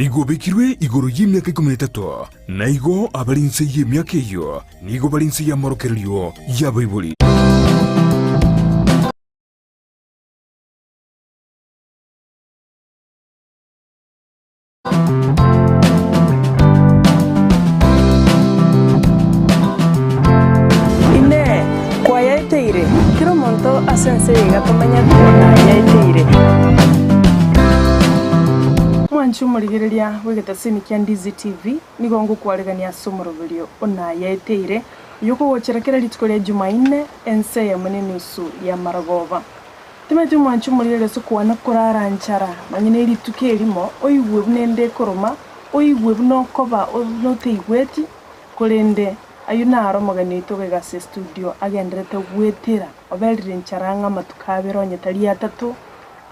Nigo obekirwe igoro y'emiaka 13, na igo abare inse y'emiaka eyio nigo bare inse y'amorokererio y'abaibori. Inee! Kwayaeteire? Kera omonto ase ense eye iga tomanyete nayaeteire. Mwanche omorigereria bw'egetasini kia Ndizi TV, nigo ngokwaregania ase omoroberio o nayaeteire, oyokogochera kera rituko ria Jumaine, ense eyemo nenusu y'amarogoba. Timanyeti omwanche omorigereria ase okwana korara nchara, nonye ne rituko erimo, oigwe buna ende ekoroma, oigwe buna okoba buna oteigweti, korende ayio naro omogeni oito goika ase estudio agenderete gwetera, oberire nchara ang'e amatuko abere onye tari atato,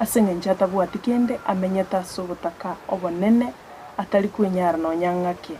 ase engencho atabwati kende, amenyete ase obotaka obonene, atari kwenyara nonya ng'ake.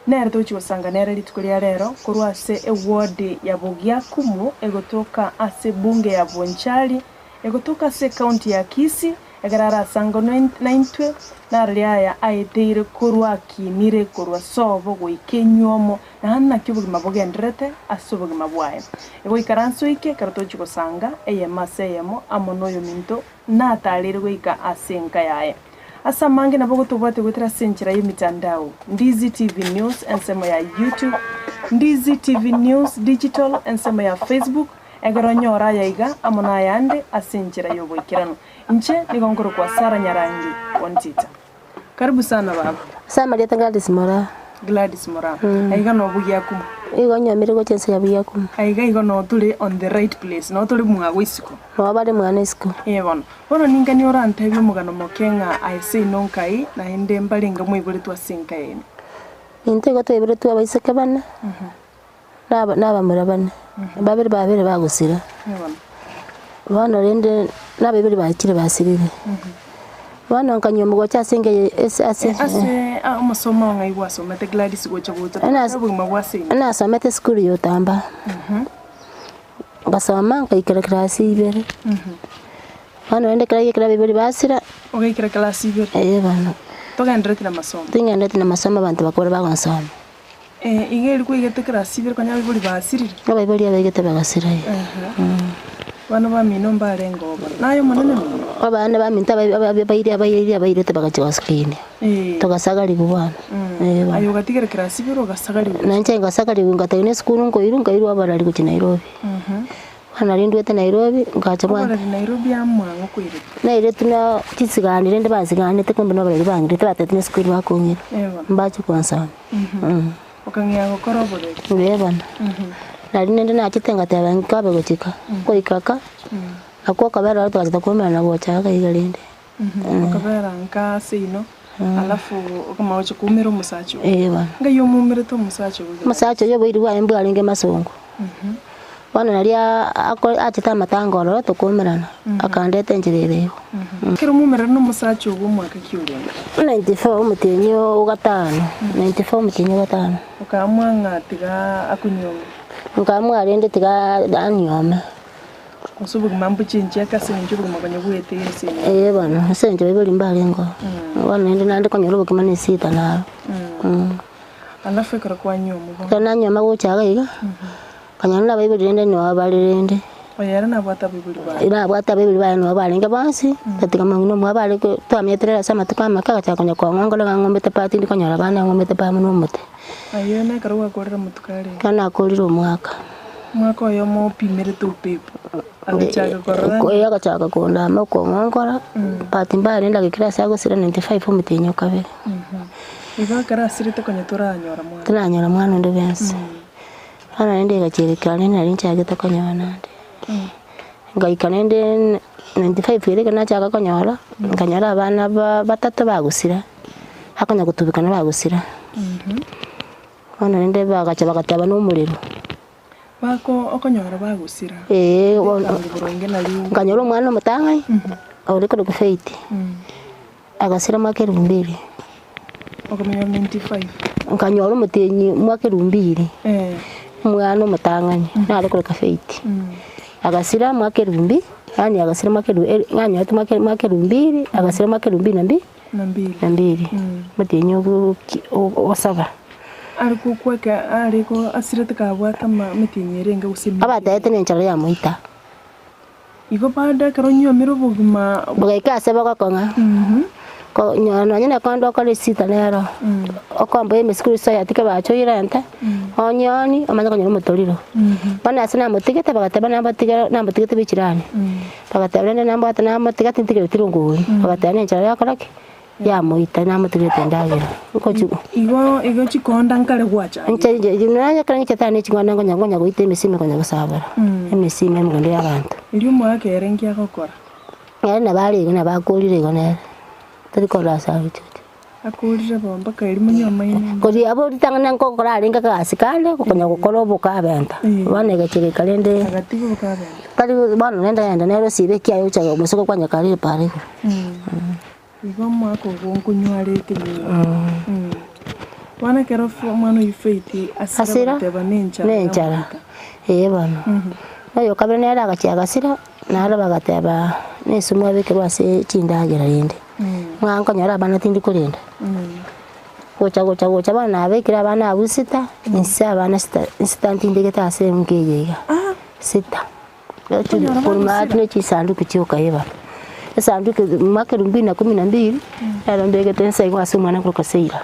Nere togochia gosanga nere rituko ria rero korwa ase eward ya Bogiakumu egotoka ase ebunge ya Bonchari egotoka ase ecounty ya Kisii ekero arasanganwe naintwe narori aya aeteire korwa akinire korwa sobo goika enywomo naende naki obogima bogendererete ase obogima bwaye. Egoikaransa oike ekero togochia gosanga eyemo ase eyemo amo noyominto natareire goika ase enka yaye. Ase amange nabo gotobwate goetera ase enchera y'emitandao, Ndizi TV News ensemo ya YouTube, Ndizi TV News Digital ensemo ya Facebook, ekero onyore aya iga amo nayande ase enchera y'oboikeranu. Inche nigo nkorokwa Sarah Nyarangi Ontita. Karibu sana baba. Ase amarieta Gladys Moraa. Gladys Moraa. Aiga nobugiakumu. Igo nyomire gochia ense ya Bugiakumu. Aiga igo noo tore on the right place, noo tore mwago isiko. Noo bare mwana isiko. Ee bono. Bono ninganie orantebie omogano moke ng'a aye seino nkai, naende mbarenge mwaiboretwe ase enka yaino. Intwe igo twaiboretwe abaiseke bane, na aba- na abamura bane, babere babere bagosira. Ee bono. Bono rende nabaibori bachire basirire. Bono nkanywa omogocha ase enka eye ase ase Ase a- omosomo oo ng'ai gwasomete Gladys gocha gocha Nas- obogima bwa seino? nasomete esukuru ya Otambaa. Ngasoma nkaikera class ibere, bono rende ekero ekero abaibori basira, Ogaikera class ibere? eh bono. Togendereti na masomo? Tingendereti na masomo abanto bakore bagonsoma. Eh, iga eri kwaigete class ibere konya abaibori basirire? Abaibori abaigete bagasira eh. Abana bamino mbarenge oo bono, naye omonene mono? Abana baminto abai abai abairi abairi abairete bagachia gosukinia, togasagarigwa bono, eh bono. Aye ogatigera class ibere ogasagarigwa? Na inche ngasagarigwa ngatebia na esukuru nkoirwa, nkairwa oborari gochia Nairobi. Bono nario ndwete Nairobi, ngacha bwango. Oborari Nairobi amo ang'o koiretwe? Nairetwe na chisigani rende bansiganete kumbe na oborari bang'irete batebete na esukuru bakong'ira, mbache konsomia. Okang'ea gokora oboreri. Mbuya bono. Nari naende nachete ngateba nkabe gochika, goika ka, nakwo okobera oro twachete koumerana gocha iga iga rende. Okabera nka seino, alafu okamanya gocha koumera omosacha ogo. Ee bono. Ngai omoumerete omosacha ogo? Omosacha oyio oboiri bwaye mbwarenge masongo. Bono nario ako achete amatanga ororo tokoumerana, akandeta enchera ere igo. Ekero mwaumerana na omosacha ogo omwaka ki orenge? 94 omotienyi o gatano, 94 omotienyi o gatano. Okaamua ng'a tiga akonyuome? Nkaamua rende tiga anyuome. Gose obogima mbochenchie ake ase eng'encho obogima konya bweteire ase eng'encho. Ee bono, ase eng'encho baibori mbarenge oo. Bono naende naende konyora obokima na esita naro. Alafu ekero kwanyuomwa bono? Ekero nanyuoma gocha iga iga, nkanyora buna abaibori rende noo bare rende. Oyo ere nabwate abaibori baye? Nabwate abaibori baye noo barenge bonsi, gatiga mong'ina omwabo are ko twamenyete rero ase amatuko amake agachaka konya kong'ongora ng'a ng'omete pa tindi konyora abana ng'omete pa amo na omote. Ayio nekero gwakorire amatuko arenge? Ekero nakorire omwaka. Omwaka oyomo opimerete upepo, agachaka korora ng'a. Ee agachaka kondama okong'ongora, bahati mbaya rende agekira ase agosira 95 omotienyi o kabere. Igo ekero asirete konya toranyora mwana. Toranyora mwana onde bwensi. Bono rende egachia egekira rende nari nchagete konyora naende. Ngaika rende 95 ere ekero nachaka konyora, nkanyora abana ba batato bagosira, bakonya gotubekana bagosira. Bono rende bagacha bagateba na omorero. Bako okonyora bagosira. Eeh bono, Ekango boronge nario. nkanyora omwana omotang'ani, ore korokwa Faith. Agasira mwaka elfu mbili. Okamenya 95. Nkanyora omotienyi mwaka elfu mbili, omwana omotang'ani, nare korokwa Faith. Agasira mwaka elfu mbi, yaani agasira mwaka elfu el- nanyorete mwaka mwaka elfu mbili, agasira mwaka elfu mbili na mbi. Na mbili. Na mbili. Omotienyi o saba. Are gokweka are go asirete kabwate ama emetienyi erenge gose emiaka. Abatebete nenchara yamoita. Igo bado ekero onywomire obogima. Bogaika ase bogokong'a. Ko nyora nonye na konde okore esita nero, okomboa emesiko ase oyatige bache oirente, onyoni omanye konyora omotoriro. Bono ase namotigete bagateba nabatigere namotigete bwa echirani, bagateba rende nambwate namotiga tintigereti rongori, bagateba na enchara yakora ki? Yamoita namotigerete endagera. Ngochi Igo igo chikonda nkare gwacha inche inche nonya ekero ng'ichete ande ching'onda nkonya nkonya goita emesime konya gosabora, emesime emegondo ya abanto. Erio omwaka ere nki agokora? Nere nabo are igo nabo akorire igo nere, tari korora ase agochia. Akorire bo mpaka erio monyuomaine. Koria abwo ritang'ani nkokora arenge egasi kande, gokonya gokora obokabenta, bono egachia goika rende. Agatiga obokabenta. Tari bono rende agenda nere osibe ekiaye ocha omosiko kwanya kare epara igoro. Igo omwaka ogo nkonywa are ekenyoro. Bono ekero omwana oyio Faith asira Asira, goteba nenchara nenchara, yamoita. ee bono. Oyo okabere nere agachia agasira, naro bagateba nesumu abekerwe ase chindagera rende, ng'a nkonyora abana tindi korenda. Gocha gocha gocha bono nabekire abana abwo sita, inse abana sita sita ntindegete ase enka eye iga, sita. Korwa maate ne chisanduki chi'okoiba, esanduki mwaka elfu mbili na kumi na mbili, nero mbegete inse igo ase omwana korokwa Seira.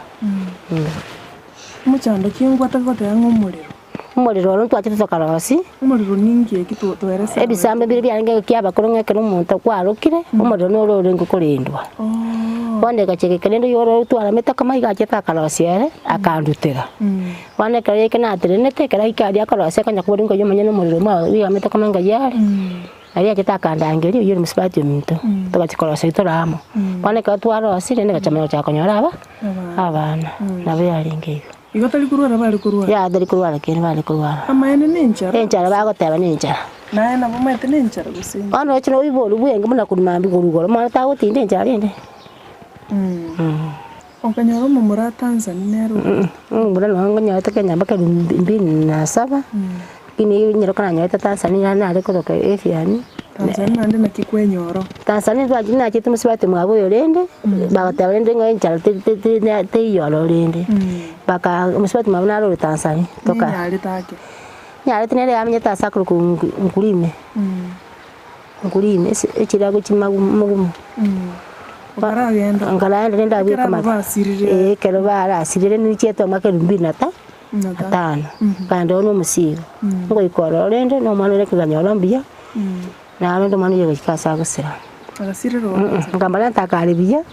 Omochando ki ngwataka goteba ng'a omorero? Omorero oro ntwachete tokarosia. Omorero ninki eki toerese? Ebisambe biria biarenge kiabakoro ng'a ekero omonto kwarokire, omorero noro orenge korendwa. Bono egachia egeka rende oyio oro twaramete akamo iga achete akarosia ere, akandutera. Bono ekero yaika natenenete, ekero aika aria akorosia akonya kobori ng'a oyio omonyene omorero omwao oigamete koma ng'ai are, aria achete akandangeria oyio ore mosubati ominto, togachia korosia tore amo. Bono ekero twarosirie nigo manya gochaka konyora aba, abana, nabo yarenge igo. Igo tari korwara bare korwara? Yaya tari korwara kende bare korwara. Amaene nenchara? Enchara bagoteba nenchara. Naye nabo omanyete nenchara gose? Bono roche noibori bwenge buna korwa mambia korwa igoro omwana tagotinda enchara rende. Okanyora omomura Tanzania nere ogoita. Omomura nonye ngonyorete Kenya mpaka elfu mbili na saba, lakini nyero kananyorete Tanzania nare koroka Evian. Tanzania naende naki kwenyora oo? Tanzania ntwachi nachete mosubati mwabo oyo rende, bagateba rende ng'a enchara te- te- te- teiyo ororo rende, baka mosubati mwabo nare ore Tanzania, toka. Ninyarete ake? Nyarete nere yamenyete ase akorokwa Nkurime. Nkurime ase echirago chimagumu. Okaragenda. Nkaragenda rende abwo Ekero aba ekamata. basirire. Ee ekero barasirire nichiete omwaka elfu mbili na ta- Na na tano. Nkaenda oo na omosigo. Ngoika ororo rende na omwana oria ekeganyora mbuya, naro rende omwana oyio agachika ase agosira. Agasirera oo. Nkamorenta akare buya,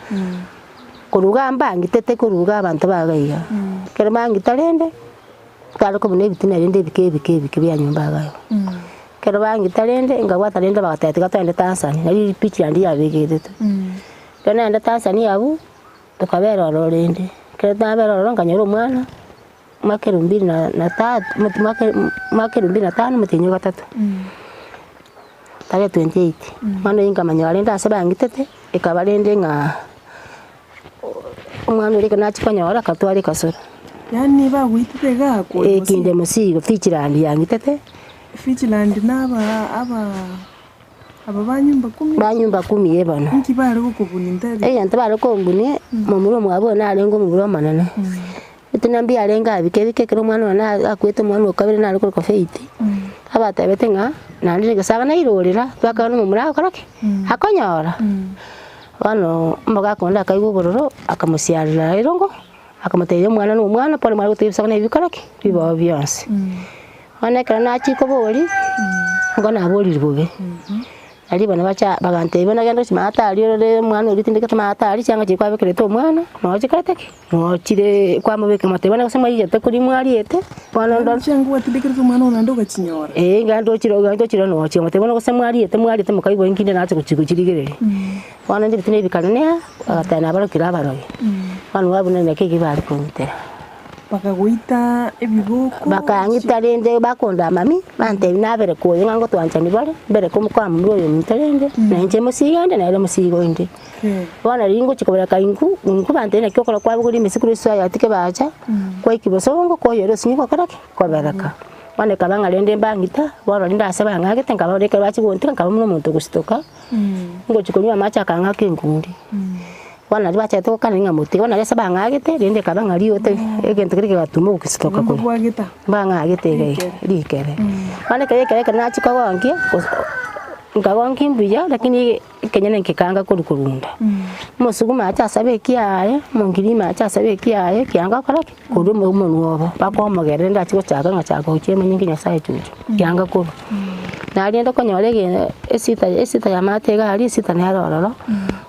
korwa iga mbangitete korwa iga abanto ba iga iga. Ekero bangita rende, tware kobuna ebitina rende ebike ebike ebike bia nyomba iga igo. Ekero bangita rende, nkabwata rende bagateba tiga togende Tanzania, nari ripichi yane riabegetetwe. Ekero naenda Tanzania abwo, tokabera ororo rende, ekero nabera ororo nkanyora omwana, mwaka elfu mbili na na tatu moti mwaka mwaka elfu mbili na tano omotienyi o gatato, tarehe 28. Bono eywo nkamanya rende ase bangitete, ekaba rende ng'a omwana oria ekero nachia konyora akatwara ekasoro. Yaani bagoitete igaa korwa Eh, kinde mosigo, Fichland yangitete. Fichland na aba aba aba ba nyumba kumi. Ba nyumba kumi eh bono. Inki bare gokobuni ntebi? Egento bare kombunia, momura omwabo oyo narenge omomura omonene. Etina mbuya arenge abike ebike ekero omwana one akwete omwana o kabere nare korokwa Faith, abatebete ng'a naende negesaga nairorera, twakaba na omomura agokora ki? Akonyora. Bono omogaka onde akaigwa obororo, akamosiarera erongo, akamotebia omwana na omwana, pole mware gotogia ebisaku na ebikora ki? Bibao bionsi. Bono ekero nachia koboria, nigo naborire bobe, nario bono bacha bagantebia bono genda gochia maate aria orore omwana oria tindekete maate aria chianga chiria kwabekerete omwana, noo chikorete ki? Noo chire kwamobeka motebia bono gose mwaiyete koria mwariete, bono ndo. Chianga gwatindekerete omwana oo naende ogachinyora? Eeh iga ndochire iga ndochire noo chire motebia bono gose mwariete mwariete mokaigwa inki inde nache gochi gochirigereria. Bono inche ebituna ebi bikare nea, bagateba nabarokire abarogi, bono babuna naki eki bare kong'itera. Bakagoita ebiboko. Bakang'ita rende bakondama mi, bantebia nabere koyo ng'a ngotwanchani bare, mbere komokwamura oyominto rende, na inche mosigo inde nere mosigo inde. Bono riria ngochia kobereka intwe, intwe bantebia naki okora kwabogoria emesiko korwa esua ya tike bacha, kwaiki bosongo kwaiyora osinye gokora ki? Kobereka. Bono ekaba ng'a rende mbang'ita, bono rende ase bang'agete nkaba ekero bachia gontiga nkaba buna omonto ogositoka, ngochia konywa amache akang'aka enkundi. Bono nario bachagete gokana ng'a motige, bono nario ase bang'agete rende ekaba ng'a riote egento keria kegatuma ogositoka Igo korwa. mbabwagete? Mbang'agete iga iga, rikere. Bono ekero ekere ekero nachia kogonkia, gose nkagonkia mbuya lakini ekenyene nkekanga korwa korunda. Omosuguma ache asabe ekiaye, omongirima ache asabe ekiaye, kianga gokora ki? Korwa omonwa obo, bakomogerera rende achie gochaka ng'a chaka gochia emanye nki Nyasaye chuchu, kianga korwa. Narende okonyora ege esita esita ya maate iga aria esita nere ororo,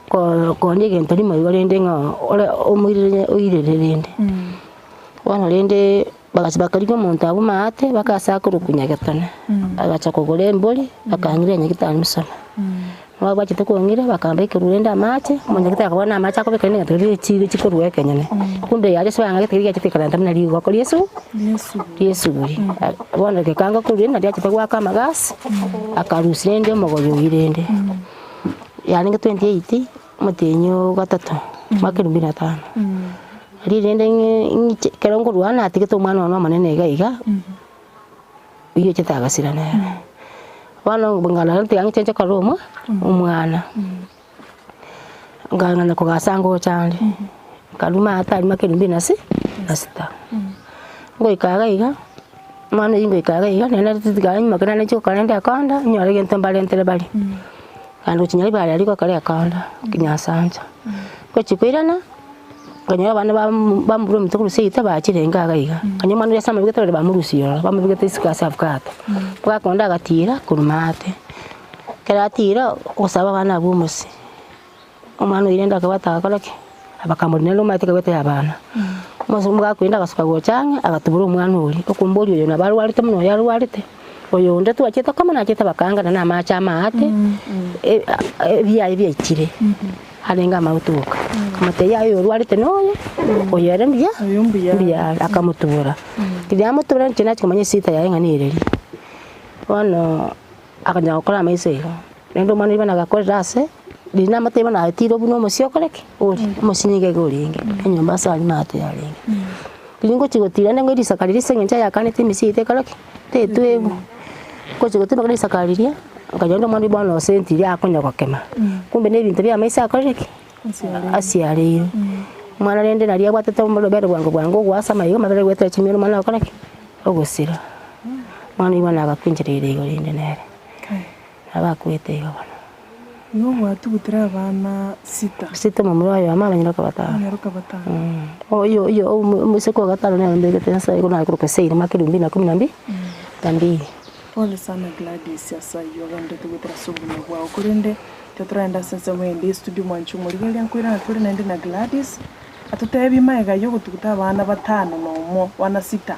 ko konya egento rimo igo rende ng'a ore omoirere oirere rende. Bono rende bagacha bakarigia omonto abwo maate baka ase akorokwa Nyagetone, agacha kogora embori, akang'ira Nyagetari Musoma. Nabo bachete kong'ira bakamba ekeruru rende amache, omonyagitari akabora na amache akobeka rende egento keria chiire chikorwa ekenyene. Kumbe yaria ase bang'agete keria giachete gekarenta buna rigoko ria esu ria esuguri. Bono gekanga korwa rende nario achete goaka amagasi, akarusia rende omogoye oyio rende. Yarenge 28 omotienyi o gatato, omwaka elfu mbili na tano. Riria rende ng'e ng'iche ekero nkorwa natigete omwana one omonene iga iga. Oyio ochete agasira nere. Bono ngana tiga ng'ichenche nche korora omwa omwana, nkang'ana kogasa ngocha ande, nkaruma ata aruma kero mbiri na si na sita. Ngoika iga iga, omwana oyio ngoika iga iga, naende tiga nyuma ekero naende nchie gokora naende ekonda, nyore egento mbarentere barie. Naende gochia nyaribari aria gokora ekonda, kinyasancha. Ngochia koirana. Nkanyora abana bamobura omonto korwa seito bachire inga iga iga. Nkanyora omwana oria ase amabegete baria bamorusia ororo, bamobegete isiko ase abukato. Omogaka onde agatira korwa maate, ekero atira, ogosaba abana abwo omosie, omwana oyio rende akabwata agakora ki? Bakamorina rende omanyete ekabwate ya abana. Omosubati omogaka oyio rende agasuka gocha ang'e, agatubora omwana oria, okomboria oyo nabo arwarete buna oyo arwarete, oyo onde twachete koma nachete bakaangana na amache amaate, ebiaye biaichire. Arenge amaguta oka. Akamotebia, Yaya oyo orwarete noyo, oyo ere mbuya, Oyo mbuya. mbuya are. Akamotubora. Riria amotubora inche nachia komanya esita yaye ng'a nereri. Bono akanyara gokora amaiso igo. Rende omwana oyio bono agakorera ase, riria namotebia bono aye tira obune omosie okore ki? Orie. Omosie nigo iga orenge, enyomba ase aria maate yarenge. Riria ngochia gotira rende risaka riria ase eng'encho ayakanete emesie yaito ekore ki? Tetwebwa. Ngochia gotira risaka riria. Nkanyora omwana oyio bono osentirie akonya gokema, kumbe na ebinto bia amaiso akorire ki? Asiareirwe. Omwana rende naria abwatete omorobere bwango bwango ogoasa amaiga amabere goetera chimioro omwana agokora ki? Ogosira. Omwana oyio bono agakwinchereire igo rende nere, nabo akwete igo bono. Igo gwatugutire abana sita. Sita omomura oyomo abanyaroka batano. Abanyaroka batano. Oyo oyo omoiseke o gatano nere mbegete nse igo nakorokwa Seiri mwaka elfu mbili na kumi na mbi na mbili. Pole sana Gladys ase ayio ogenderete goetera ase obogima bwao korende tiga toragende ase ensemo ende estudio mwanche omorigereria nkoirana tore naende na Gladys atotebie magega yogotuguta abana batano nomo bana sita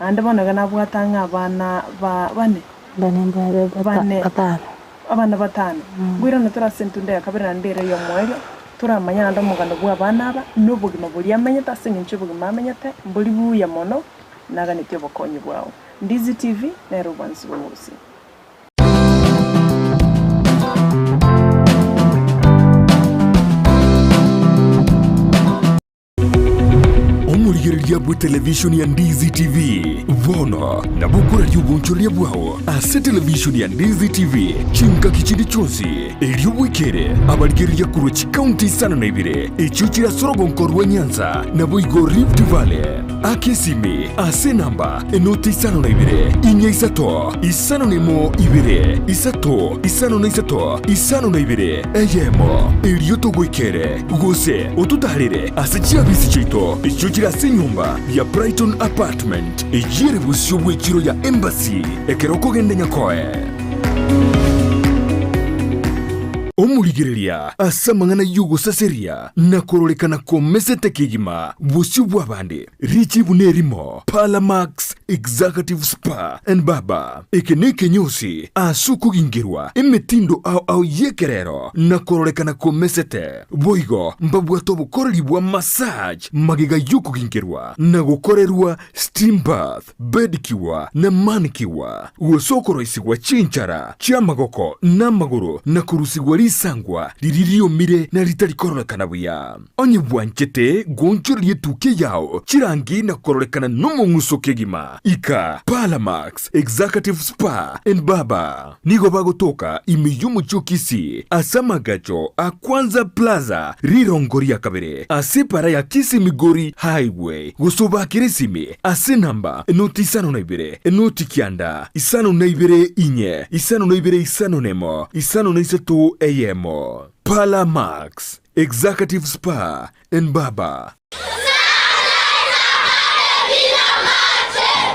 naende bono iga nabwate ang'e abana ba bane Bane mbabe Bane. batano. Abana batano nkoirana tore ase entunda ya kabere naende ere ey'omoerio toramanye naende omogano bwa abana aba na obogima boria amenyete ase eng'encho obogima amenyete mbori buya mono naganetie obokonyi bwao. Ndizi TV nere obwansi bw'omogusii. Omorigereria bw'etelevishoni ya Ndizi TV bono nabo okoraria obonchoreria bwao ase televishoni ya Ndizi TV chingaki chinde chionsi, erio bwekere abarigereria korwa chikaunti isano na ibere echio chire ase orogonko rwa Nyanza naboigo Rift Valley. Aka esimi ase enamba enoti isano na ibere, inya isato, isano na emo ibere, isato, isano na isato, isano na ibere, eyemo, erio togoikere, gose ototaarere ase chiabisi chiaito echio chire ase enyomba ya Brighton Apartment, eyio ere bosio bw'echiro ya Embassy, ekero okogenda Nyakoe. Omorigereria ase amang'ana y'ogosaseria na kororekana komesete kegima bosio bw'abande. Richibu nerimo, Parlamax Executive Spa and Barber. Eke nekenyosi ase okogingerwa emetindo ao ao y'ekerero na kororekana komesete. Boigo mbabwate obokoreri bwa massage magega y'okogingerwa na gokorerwa steam bath, bedicure na manicure, gose okoroisigwa chinchara chi'amagoko na amagoro na korusigwa risase. risangwa riria riomire na ritari kororekana buya. Onye bwanchete goonchoreria etukia yao chirangi na kororekana nomong'uso kegima, ika Parlamax Executive Spa and Barber. Nigo bagotoka ime y'omochie o Kisii ase amagacho a Kwanza Plaza rirongo ria kabere ase epara ya Kisii Migori Highway gose obakere esimi ase enamba enoti isano na ibere enoti kianda isano na ibere inye isano na ibere isano na emo isano na isato eyemo. Parlor Max Executive Spa and Barber.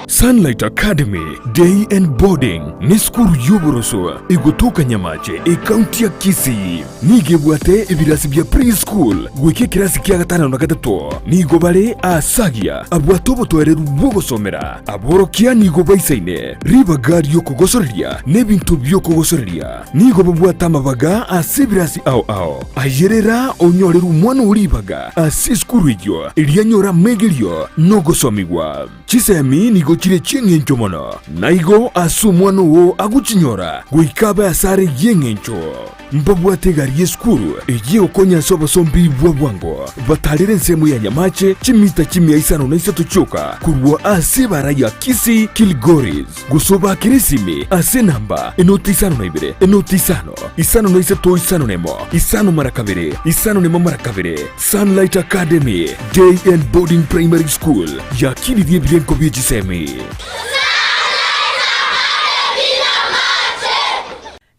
Sunlight Academy Day and Boarding nesukuru y'oboroso egotoka Nyamache ekaunti ya Kisii. Nigo ebwate ebirasi bia pre-school goika ekerasi kia gatano na gatato. Nigo bare aasagia abwate obotoereru bw'ogosomera. Aborokia nigo baisaine ribaga ri'okogosoreria na ebinto bi'okogosoreria. Nigo babwate amabaga ase ebirasi ao ao. Ayerera onyorere omwana oo ribaga ase esukuru eyio, erio anyore amaigerio na ogosomigwa. Chisemi nigo chire chi'engencho mono, na igo ase omwana oo agochinyora goika abe asare y'engencho. Mbabwate egari y'esukuru eyio egokonya ase obosombi bwa bwango, batarere ensemo ya Nyamache chimita chimia isano na isato chioka korwa ase ebara ya Kisii Kilgoris. Gose obakere esimi ase enamba enoti isano na ibere, enoti isano, isano na isato isano na emo, isano mara kabere, isano na emo mara kabere. Sunlight Academy Day and Boarding Primary School yakinirie ebirengo bie chisemi.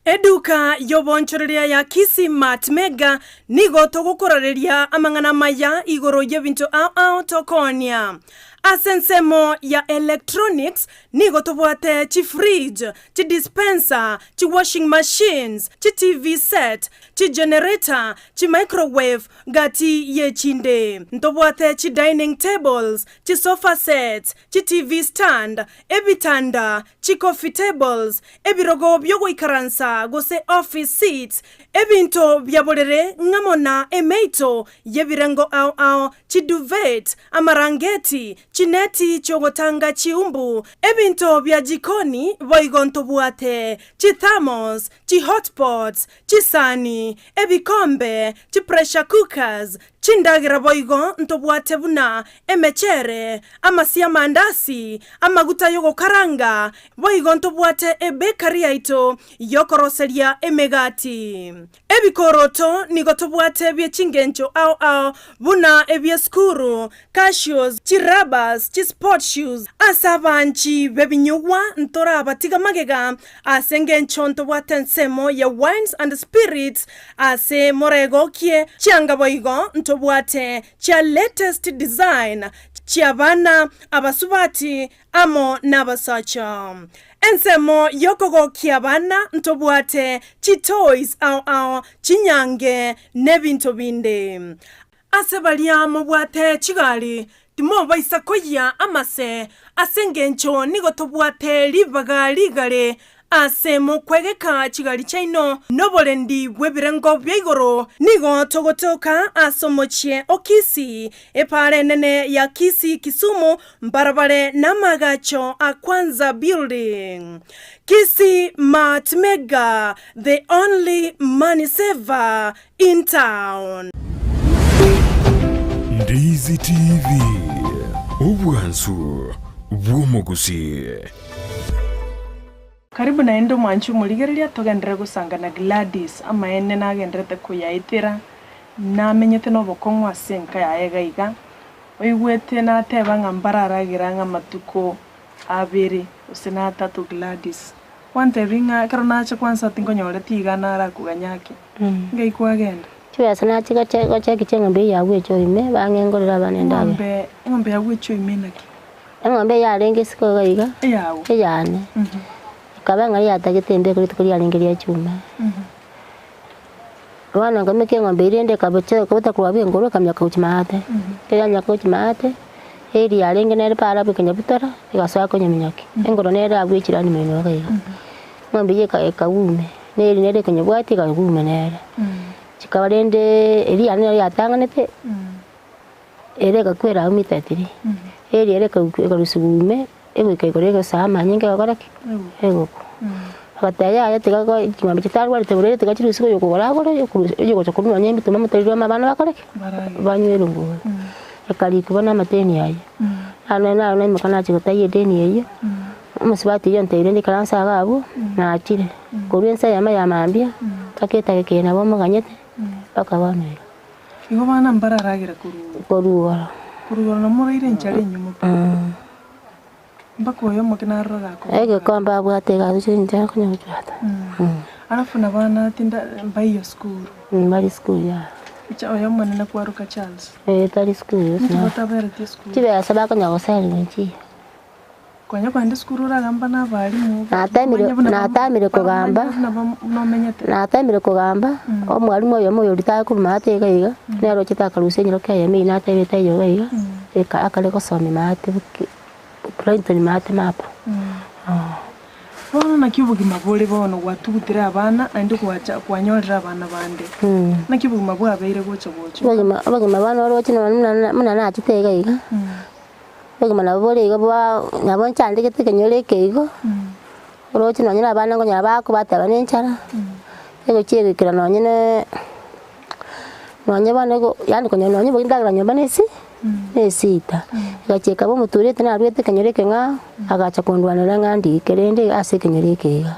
Eduka y'oboonchoreria ya Kisii Mart Mega nigo togokorareria amang'ana amaya igoro y'ebinto ao ao tokoonia. Ase ensemo ya electronics nigo tobwate chifridge, chidispenser, chiwashing machines, chiTV set, chigenerator, chimicrowave gati y'echinde. Ntobwate chidining tables, chisofa sets, chiTV stand, ebitanda, chicoffee tables, ebirogo bi'ogoikaransa gose office seats, ebinto bia borere ng'amo na emeito y'ebirengo ao ao, chiduvet, amarangeti, chineti chi'ogotanga chiumbu, ebinto bia jikoni boigo ntobwate, chithermos, chihotpots, chisani, ebikombe, chipressure cookers, Chindagera boigo ntobwate buna emechere, amasio 'amandasi, amaguta y'ogokaranga, boigo ntobwate ebekari yaito y'okoroseria emegati. Ebikoroto nigo tobwate bie chingencho ao ao buna ebi'esukuru, cashews, chirabas, chisport shoes. Ase abanchi b'ebinyugwa ntorabatiga magega Ase engencho ntobwate ensemo ya wines and spirits ase moregokie chianga boigo ntobwate chia latest design chiabana, abasubati amo nabasacha. Ensemo yokogokia abana ntobwate chitoys ao ao, chinyange nebinto binde. Ase baria mobwate chigari, timobaisa koyia amase, ase engencho nigo tobwate ribaga rigare ase mokwegeka chigari chiaino noborendi bw'ebirengo bia igoro. Nigo togotoka ase omochie o Kisii, epaara enene ya Kisii Kisumu, mbarabare namagacho a Kwanza Building. Kisii Mart Mega, the only money saver in town. Ndizi TV, obwansu bw'omogusii. Karibu naende omwanchi omorigereria togenderere gosanga na Gladys amaene nagendererete koyaetera namenyete nobokong'u ase enka yaye iga iga oigwete nateba ng'a mbararagera ang'e amatuko abere gose na atato Gladys Gwantebia ng'a ekero nacha kwansa tinkonyoreti iga narakoganya ake, ngai kwagenda. Chibesa nachia goche gocheki ching'ombe eyio abwo echoe ime, bang'engorere abana endagera. Eng'ombe, eng'ombe yabwo echoe ime naki? Eng'ombe eyio yarenge isiko iga iga, Eyao. eyane, ekaba ng'a yatagete embeko rituko riarenge ria chuma. Bono nkameka eng'ombe eria rende ekabocha ekabota korwa abwo engoro ekamenya gochia maate, ekero yamenya gochia maate, eria yarenge nere para abwo ekanyabutora, egasoa konyeminyokia, engoro nere abwo echirani moino iga iga. Eng'ombe eyio eka ekagwa ime, na eria nere ekonyebwatia ekagwa ime nere. Chikaba rendeee eria yane nero yatang'anete, ere egakwera abwo mita three, eria ere ekarusiwa ime, egoika igoro egosoa amanyinga egokora ki? Egokwa. Agateba yaya tiga go ching'ombe chitarwarete borwaire tiga chirusigwe oyo okogora agore, oyo okorusia oyo ogocha korwa nonya ebituma motorire amo abana bakore ki? Banywe erongori. Ekarikwa bono amateni ayio. Naro naro naimoka nachia gotaiya edeni eyio, omosubati oyio ontebirie rende ikaransa iga abwo, nachire. Korwa ensa eyemo ya mambia, mpaka etageka eye nabo omoganyete, mpaka bono iga. Igo bana mbararagera korwa igoro. Korwa igoro. Korwa igoro namoraire enchara enyumo pi. Mpaka oyo omoke narora gakoboka. Egekombe abwate iga ase chinchera konya gochwata. Alafu na bana tinda mbaiyo sukuru. Mbari sukuru yaya. Oyo omonene kwaroka Charles. Eh tari sukuru Inki botaberetie sukuru? Chibesa bakonya goseriwa inchiya. Konya kogenda esukuru oragamba na abalimu Natemire bamanye buna natemire kogamba bamanye buna bam- nomenyete. Natemire kogamba, omwalimu oyomo oyo oria takorwa maate iga iga, nere ochete akarusia enyiroka eyemo eyio natebete eyio iga iga, eka akare gosomia maate boki Brighton maate mapa. Bono naki obogima bore bono gwatugutire abana naende gwacha kwanyorire abana bande? Naki obogima bwabeire gocha gocha? Obogima obogima bono oroche nonye buna buna nachete iga iga, obogima nabo bore iga bwa nabo nchandegete ekenyoro eke igo, oroche nonye na abana nkonyora bakobateba na enchara, egochia egoikera nonye na nonye bono igo yaani konyora nonye boria ndagera nyomba na esi na esita. Egachia ekaba omotureti narwete ekenyoro eke ng'a agacha kondwanera ng'a ndike rende ase ekenyoro eke iga.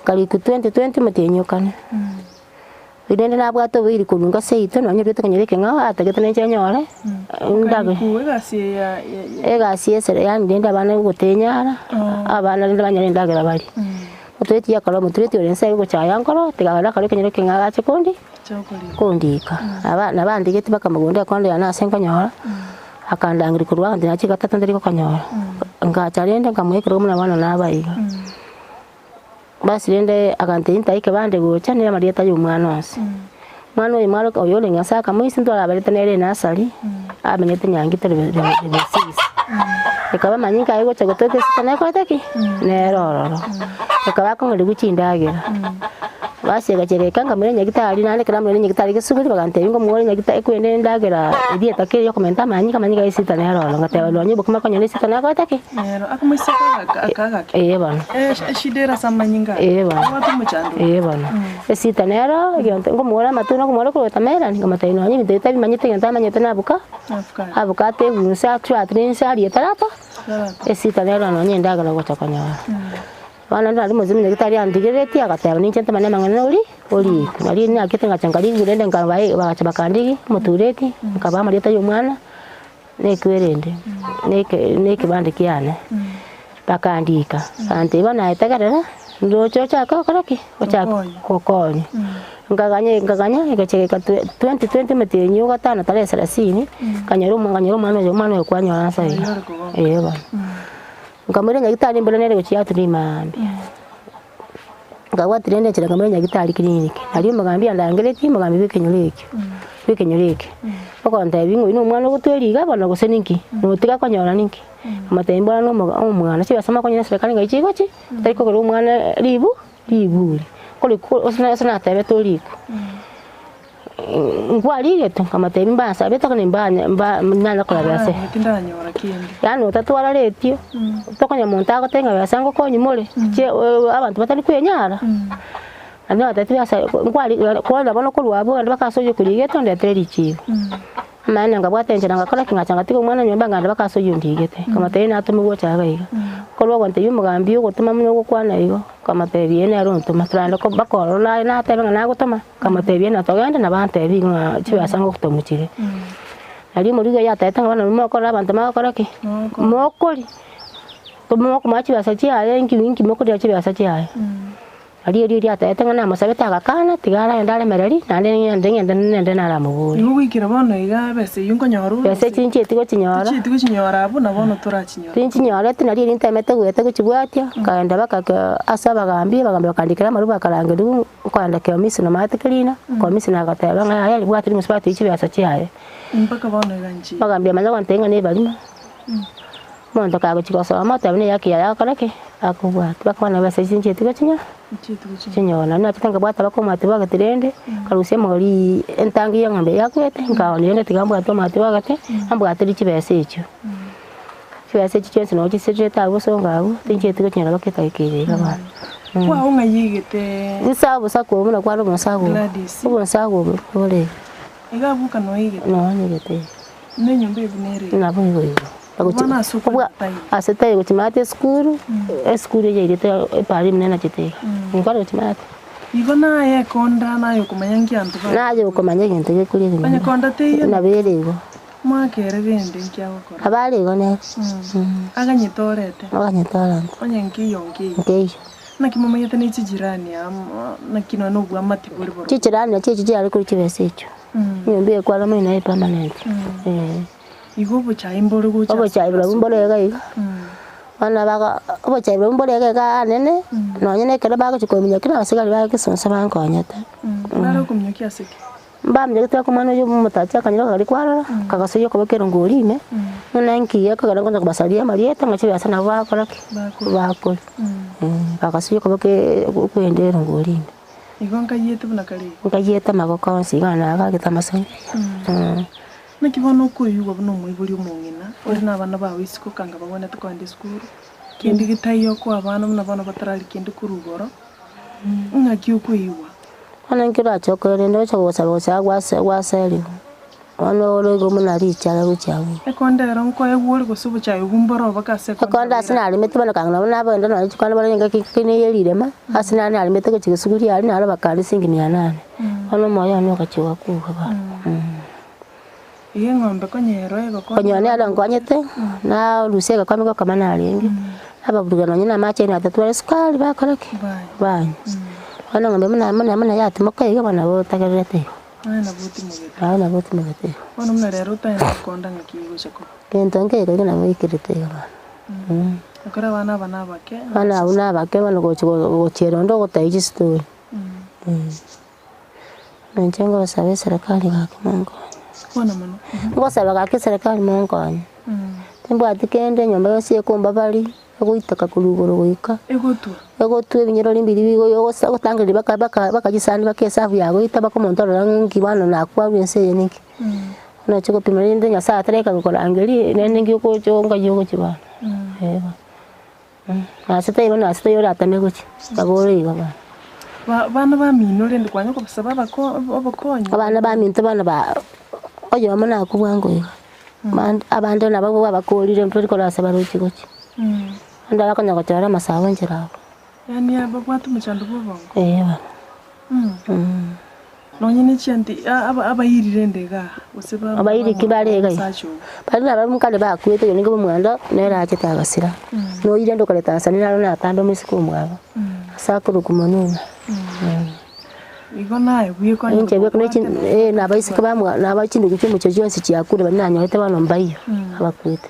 Nkarikwa 2020 omotienyi okane. Rende nabwate oboiri korwa inka seito nonye orwete ekenyoro eke ng'ao atagete ninche nyore ndage. Okarikwa egasi eye ya ya Egasi esere yaani rende abana gotenyara, abana rende banyore endagera barie. Omotureti akora omotureti ore inse ogochaya nkoro, tiga agende akore ekenyoro eke ng'ao agache kondi kondika. Aba nabandigeti mpaka mogondo ekonda yane ase nkonyora, akandangeria korwa agantebia nachie gatato ntari gokonyora. Ngacha rende nkamoa ekerogo buna bono naba iga. Basi rende agantebia ntaike bande gocha nere amarieta ya omwana onsi. Omwana oyo mwaroka oyo orenge ase akamoisia ntwarabarete nere enasari, amenyete Nyangito level six. Ekaba manyinga aye gocha gotoka esiko nekorete ki? Nere ororo. Ekaba akong'erigwa chindagera. Basi egachia egaika nkamoira nyagitari naende ekero namoirire nyagitari gesuguri bagantebia ngomore nyagitari ekwende endagera eria etakeire ya okomenta amanyinga, amanyinga ya esita nere ororo. Ngateba nonye obokima konyora esita nekorete ki? Nero akamoiseke agaka akagake. Ee bono. Eshida ere ase amanyinga aya. Ee bono. Abwate omochando. Ee bono. Esita nero egento nkomora amatunda nkomora korwa watermelon, nkamotebia nonye ebinto ebi tabimanyete egento amanyete na abuka, Avocado. abukato ebunse achwatire inse arie tarato, Tarato. esita nero nonye endagera ogocha konyora. Bono naende nari mozima nyagetari andigereretie agateba ninche ntemane amang'ana ori orikwe. Nari nakete ngacha nkarigwa rende nkabae bagacha bakandigia omotureti, nkabaa amarieta ya omwana. Nekwerende, neke nekebande kiane, bakandika, bagantebia bono aye tegerera, ndoche ochake gokora ki? Ochake gokonya. Nkaganya nkaganya, egacha egaika 2020 omotienyi o gatano tarehe selasini, nkanyora omwa nkanyora omwana oyo omwana oyo kwanyora nsa iga, eh bono. Nkamoira nyagetari mbore nere gochia yaturi maambia. Nkabwati rende enchera nkamoira nyagetari clinic, aria omogambi andangeretie, omogambi bwa ekenyoro ekio, bwa ekenyoro eke, ogontebia ng'a oyio na omwana ogotweria iga bono gose ninki, notiga konyora ninki? Nkamotebia mbora na omoga omwana, chibesa mokonyora eserekari ng'ai chigochi, tari kogera omwana ribu riburi, korikwa ase ase natebete orikwe. Nkwarigete? Nkamotebia mbansabete lakini mbanya mba nanya korora besa. Tindanyora kende. Yaani otatwara retio, tokonya monto agotebia ng'a besa ngokonyi more, chie abanto batari kwenyara, naende nabatebetie besa nkwari kore bono korwa abwo ogende mpaka ase oywo okorigete ondetere richibu. Amaene nkabwata enchera ngakora ki? Ngacha ngatiga omwana nyomba nkagenda mpaka ase oywo ondigete. Nkamotebia natome gocha iga iga. Korwa ogontebia omogambi ogotoma buna ogokwana igo, nkamotebia ee nere ontoma. Toragende ko mpaka ororo naye natebe ng'a nagotoma, nkamotebia ng'a togende nabo antebie igo ng'a chibesa ngogotoma chire. Nario omorwigi oyio atebete ng'a bono mokorora abanto mogokora ki? Mokori, mokomoa chibesa chiaye inki inki mokoria chibesa chiaye. Aria erio riatebete ng'a namosabete agakana, tiga aragende aremererie, naende ng'ende ng'ende nende naramoborie. Igo goikera bono iga ebesa eyio nkonyora ore Besa echi nchieti gochinyora. Tichieti gochinyora abwo na bono torachinyora. Tinchinyoreti nario erio ntemete goeta gochibwatia, nkaenda mpaka ke ase abagambi, abagambi bakandikera amarwa bakarangerigwa, nkoenda keomisi nomanyete kerina, komisi nagateba ng'a yaya ribwati rimosubati oyio chibesa chiaye. Mpaka bono iga nchi. Abagambi bamanya gontebia ng'a nebarimo. Omonto kagochia gosoma oteba buna eyaki yaye agokora ki? Akobwata. Bakwana besa echi nchieti gochinya chinyora. Naende nachete nkabwata mpaka omwati bwagete rende, nkarusia emori entangi ya eng'ombe yakwete, nkaonia rende tiga mbwate omwati bwagete, ambwaterie chibesa echio. Chibesa echio chionsi nabo chisirete abwo bosongo abwo, tinchieti gochinyora mpaka etageka eye iga bono. Kwao ng'ai egete Nsa obosaku obo buna kware obosaku obo. Gladys. Obosaku obo bore iga. Iga abwo ka noe egete. Nonya egete iga. Buna enyomba eye buna ere iga. Nabo igo igo. Bono ase Kobua okonyora taiyo. ase taiyo gochimata esukuru, esukuru eye yairete epara eminene nachete iga. Nkware gochimata. Igo naye ekonda naye okomanya nki anto ba. Naye okomanya egento gekoria Onye ekenyoro. konda teiyo. Nabo ere igo. Mwakere rende nki agokora. Nabo are igo nere. Aganyete orete. Aganyete orente. Onye nkeiyo nkeiyo. Nkeiyo. Naki momanyete ne chijirani amo, naki nonya nobwamati bore borobwo. Chichirani nachio echio chiare korwa chibesa echio. Enyomba eye kware omonyene naye permanent. Eh. Igo obochai mbore gocha ase Obochai borobwo mbore iga iga. Bono bago obochai borobwo mbore iga iga anene, nonya na ekero bagochia kominyokia na abasigari ba egesonso bankonyete. Bare okominyokia ase ki? Mbaminyogete oko omwana oyo omotachi akanyora akagari kwarora, kagasoyia okoboko erongo oria ime, buna nki ekogera nkonya kobasaria amarieta ng'a chibesa nabo bakora ki? Bakore. Bagasoyia okoboko okwenda erongo oria ime. Igo nkayiete buna kare iga. Nkayiete amaboko onsi iga nagagete amasani. Naki bono okoigwa buna omoibori omong'ina, ore na abana bao isiko kanga bagwenerete kogenda esukuru, kende getaiyo okoa abana buna bono batarari kende korwa igoro, ng'aki okoigwa? Bono inki orache okore rende oche gosaba gose gwase gwaserigwa, bono ore igo buna richara gochia abwo. Ekonda ero nkoegwa ore gose obochayi obwo mboro oboke ase ekonda Ekonda ase oirane. naremete bono kang'ina buna nabogende nonye chikwana bono engaki ki neye rirema, ase nare naremete gochia gesuguri aria naro bakandisia siringi mia nane, bono omoyo one ogachia ogakuga bono. Iga eng'ombe konya ero egokonya. Konya nero nkonyete, narusia egekombe gokoma narenge, nababuruga nonye na amache aino atatwara esukari bakora ki? Banywa. Bono eng'ombe buna buna buna yatimoka iga bono nabo otagererete igo. Naye nabo otimogete. Naye nabo otimogete igo. Bono buna rero otaende gokonda ng'aki egocha koba. Gento nkeigo iga nabo oikerete iga bono. Ekero abana aba nabake. Abana abwo nabake bono gochi gochiera onde ogotebia chistori. Inche ngosaba eserekari gaki monkonye. Kwana mono. Ngosaba gaki eserekari monkonye. Timbwati kende enyomba yonsi ekombabari, egoiteka korwa igoro goika. Egotwa. Egotwa ebinyoro mbiri bigo ogosa ogotangereria baka baka baka chisani baka esabu yagoita baka omonto orora ng'a nki bono nakwarwa ense eye ninki. Buna ochia gopima rende Nyasaye atareka gokorangeria rende nki ogocha nkai ogochia bono eh bono. Ase taibo na ase taiyo oratame gochia, babore igo bono. Ba bana bamino rende kwanya kobasaba abako obokonyi. Abana baminto bono ba oyomo nakwo bwango iga, bande abande nabwo babakorire mperi korwa ase baroche gochia. Abande bakonya gochora amasabo nchera abwo. Yaani ababwate omochando bwa obongo? Eeh bono. Nonye ne chianti abairi rende igaa, gose ba Abairi ki bare iga iga? omosacha obo. Baria nabarabwo nkare bakwete oyo nigo omwando nere achete agasira. Noyire rende okare Tanzania naro natambe moiseke omwabo, ase akorokwa Monuna. Igo naye bwekonyete Inche bweka ne chi eh na abaiseke bamwa na aba chindugu chia omochie chionsi chiakure baria nanyorete bono mbaiyo, abakwete.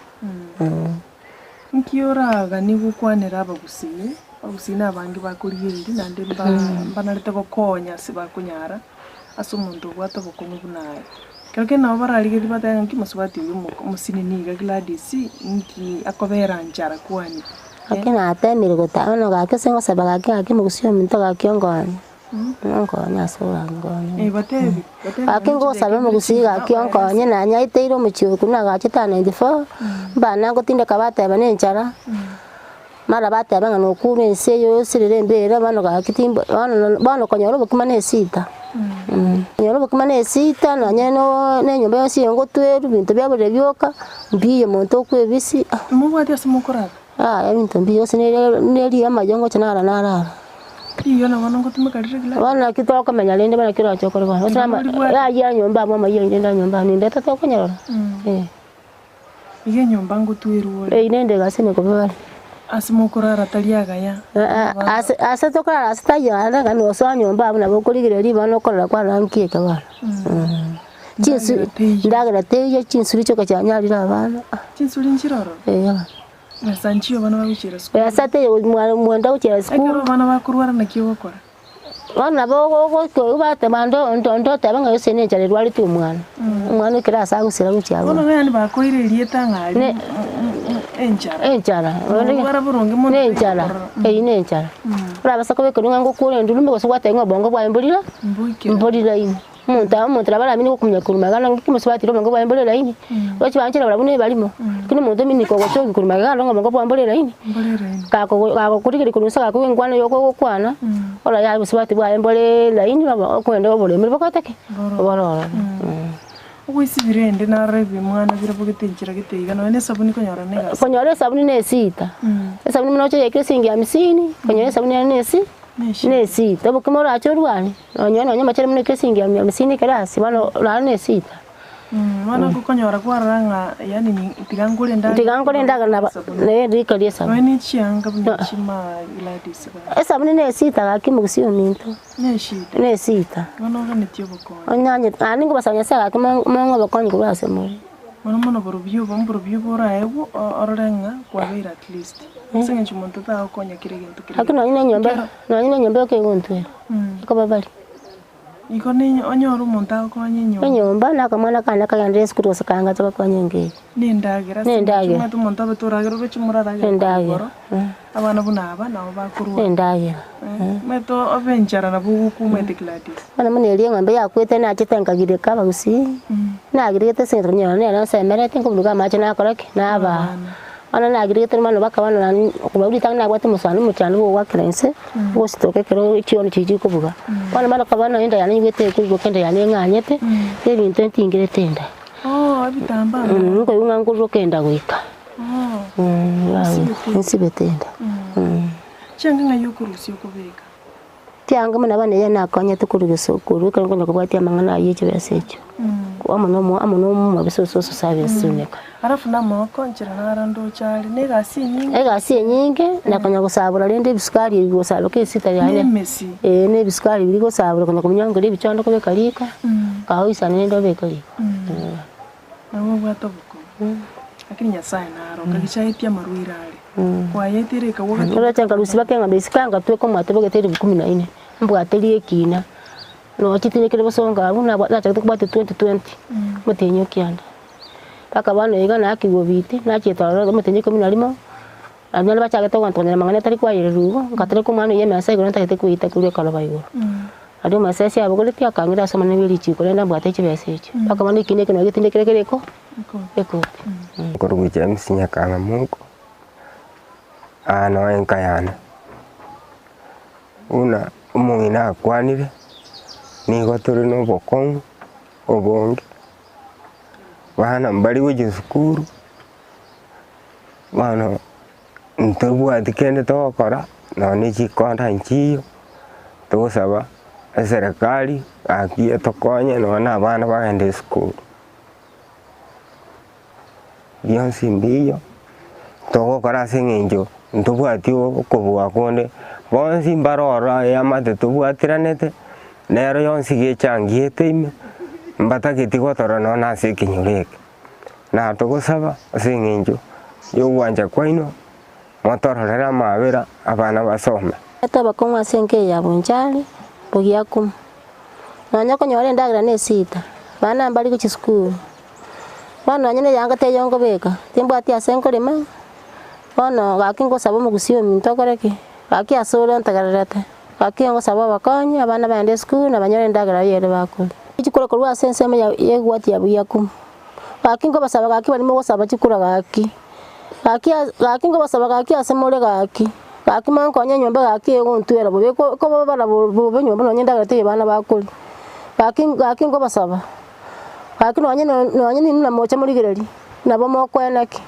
Nki oraganie gokwanera abagusii? Abagusii nabange bakorigereria naende mba mbanarete gokonya ase bakonyara ase omonto obwate obokong'u buna aye. Ekero kende nabo bararigereria batebe ng'a nki mosubati oyio omo omosinini iga Gladys nki akobera nchara kwani? Gaki natemire gotama bono gaki ase ngosaba gaki gaki omogusii ominto gaki onkonye. Nkonye ase orankonye. Eh batebi, batebi Gaki ngosaba omogusii gaki onkonye nanyaeteire omochie oyo korwa nagachete aa 94, mbana ngotindeka bateba na enchara, mara bateba ng'a nokure ense eye osirere embera bono gaki timbo bono bono konyora obokima na esita, konyora obokima na esita nonye no na enyomba yonsi eye ngotwerwa ebinto biaborire bioka, mbiyo omonto okwebisia. Mobwati ase mokorara? Yaya ebinto mbiya gose nere neriyo amayo ngocha nara narara. Riyo na bono ngotumeka rire gladys. Bono naki tokomenya rende bono naki oroche okore bono gose ama yayia nyomba abwo amayio aino rende nyomba amo nindete tokonyarora eh. Iga enyomba ngotwerwa ore. Eyio nende egasi nekobe bare. Ase mokorara tari agaya. Ase ase tokorara ase taiyo are iga nosoa nyomba abwo nabo okorigereria bono okorora kwarora nki eke bono. Chinsu ndagera teiyo chinsuri chioka chianyarire abana. Chinsuri nchire ororo? Eeh. Besa nchiyo abana bagochiera sukuru. Besa teiyo mwenda gochiera sukuru. Ekero abana bakorwara naki ogokora? Bono nabo ogoika bateba onde oteba ng'a gose nenchara erwarete omwana, omwana ekero ase agosira gochia Bono yaani bakoire erieta ng'a aria enchara. Enchara, Orwara boronge mono nenchara, eyio nenchara. Orabasa kobekerwa ng'a ngokure enduruma gose gwateba ng'a obongo bwaye mborira, Mboikera. mboriraini. Omonto omonto nabo aramine gokumia korwa magega naki omosubati obongo bwaye mbore laini, roche banchera barabwo na ebarimo, lakini omonto omini kogochoki korwa magega aro ng'a obongo bwaye mbore laini, kako gagokorigereria korwa inse gakoigwa enkwana eywo okogokwana, oro yaya obosubati bwaye mbore laini obo okogenda oboremire bokorete ki? Bore ororo. Ogoisibira ende naro ebimwana bire bogete enchera gete iga nonya na esabuni konyora na egasi. Konyora esabuni na esita, esabuni buna oche oyekire esiringi hamsini, konyora esabuni ere na esi na esita, obokima orache orwane. Nonye nonye amachani buna ekesingi ya hamsini ekere ase bono orare na esita. Bono okonyora kwarora ng'a yaani ni tiga nkore endagera. Tiga nkore endagera naba ne riko ria esabuni. Nonya ne chianga buna chima Gladys bana. Esabuni na esita gaki omogusii ominto. Ne eshida. Ne esita. Bono oganetie obokonyi. Onyanye naende nkobasaba Nyasaye gaki mong'e obokonyi korwa ase more. Mono mono borobio obo mborobio boraegwe orore ng'a kwabeire at least. Ase eng'encho omonto tagokonya kera egento kere Lakini nonye na enyomba nonye na enyomba yoka egontwera, ekoba bari. Igo ne onyore omonto agokonye enyomba. Enyomba na akamwana kane kagenderere esukuru gose kaangache bakonye enka eye. Na endagera ase eng'encho Nendagera. omanyete omonto abete oragera oroche moraragere Nendagera. igoro, abana buna aba nabo bakorwa. Nendagera. Omanyete obe enchara nabo ogokumete Gladys. Bono buna eria eng'ombe yakwete nachete nkagireka abagusii, nagiregete ase eng'encho konyora nere nsemereti nkoburuga amache nakora ki? Nabaa. Bono nagiregete bono mpaka bono nani korwa ritang'ani nabwate omosani omochando bwa ogoakera inse, ogositoka ekero chioni chiria chikobuga. Bono bono koba nonya enda yane nyigwete ekoigoka enda yane eng'anyete, na ebinto ntingerete enda. Nkoigwa ng'a nkoruroka enda goika. Nsibete enda. Chianga ng'ai okorusia okobeka? Chianga buna bono eye nakonyete korwa gesukuru ekero nkonya kobwatia amang'ana ayio chibesa echio. Amo na omo amo na omobisa ase ososabe esuneka. Alafu namoko nchera naro ndoche are na egasi enyinge. Egasi enyinge na konya gosabora rende ebisukari ebi gosabeka esita yane. Na emesi. Ee na ebisukari biria gosabora konya kobinyongeria ebichondo kobeka riko, kaoisane rende obeke riko. Nabo obwate obokong'u, lakini Nyasaye naro, okagichaetia amarwaire are, kwayeteire ekagwa gati. Oroche nkarusia baka eng'ombe isiko ngatweka omwate bogete elifu kumi na ine, mbwate riekina, nonya chitinekire bosongo abwo nabwa nachagete kobwatia 2020, omotienyi o kianda. Mpaka bono iga naakigwa obiti, nachiete ororo omotienyi ikomi na rimo, naende naende bachagete gontonyera amang'ana atari kwayereria igo, ngatereka omwana oyio emesa igoro ntagete koeita korwa ekoroba igoro. Aria omosesi abogoretie akang'ira ase omonene bwe richiko rende ambwate chibesa echio. Mpaka bono ekina eke nabo getindekire kere eko ekoti. Nkorwa James Nyakang'amonko, aa noo enka yane. Buna omong'ina akwanire, nigo tore na obokong'u obonge, bana mbari gochia esukuru, bono ntobwati kende togokora, nonye na chikonda nchiyo, togosaba eserekari gaki etokonye nonye na abana bagende esukuru. Bionsi mbiyo, togokora ase eng'encho ntobwati okobua konde, bonsi mbare ororo eamate tobwatiranete, nero yonsi gechangiete ime, mbatageti gotorora nonye na ase ekenyoro eke. Na togosaba ase eng'encho y'ogwancha kwaino, motororere amaabera abana basome. Tobakong'u ase enka eye ya Bonchari, Bogiakumu. Nonya okonyora endagera na esita, abana mbari gochia esukuru. Bono nonye na eyanga teiyo nkobeka, timbwati ase nkorema, bono gaki ngosaba omogusii ominto okore ki? Gaki ase ore ontegererete, gaki ngosaba obokonyi abana bagende esukuru na banyore endagera eyere bakoria. Chikura korwa ase ensemo ya egwati ya Buyakumu. Gaki nkobasaba gaki baria mogosaba chikura gaki, gaki gaki nkobasaba gaki ase more gaki, gaki monkonye enyomba gaki egontwera bobe eko ekobabara bobe nyomba nonye endagera teiyo abana bakoria. Gaki gaki nkobasaba, gaki nonye nonye ninwe namocha morigereria, nabo mokoena ki.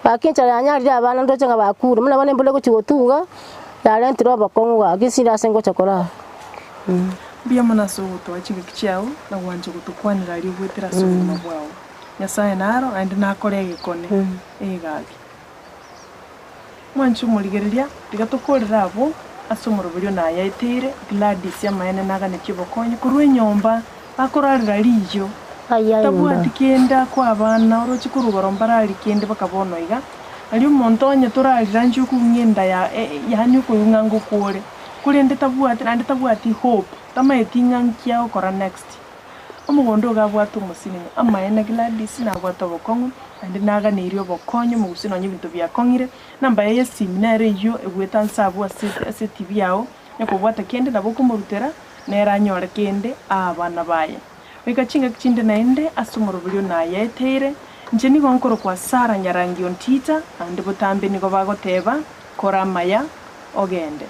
Gaki enchara yanyarire abana ndoche ng'a bakure, buna bono embura egochia gotuga, yarentire obokong'u gaki ase ase ngocha korara. Mbuya mono ase ogotoa chingaki chiao na gwancha gotokwanera aria ogwetera ase obogima bwao. Nyasae naro, naende nakore egekone egaki. Mwanche omorigereria, tiga tokorere abwo ase omoroberio nayaeteire Gladys amaene naganetie obokonyi korwa enyomba akorarera riiyo. Tabwati kende akoa abana oroche korwa igoro mbarari kende baka bono iga. Aria omonto onye torarira inche okong'ia enda ya yaani okoigwa ng'a ngokwa ore. Korende tabwati naende tabwati hope, tamaeti ng'a nki agokora next. Omogondo ogo abwate omosinini, amaene Gladys nabwate obokong'u, naende naganeirie obokonyi omogusii nonye ebinto biakong'ire, Namba yaye y'esimi nere eyio egwete anse abwo ase ase etibi yao, onye kobwata kende nabo okomorutera. Nere anyore kende aa abana baye. Goika chingaki chinde naende ase omoroberio nayaeteire, inche nigo nkorokwa Sara Nyarangi Ontita, naende botambe nigo bagoteba, Kora amaya, ogende.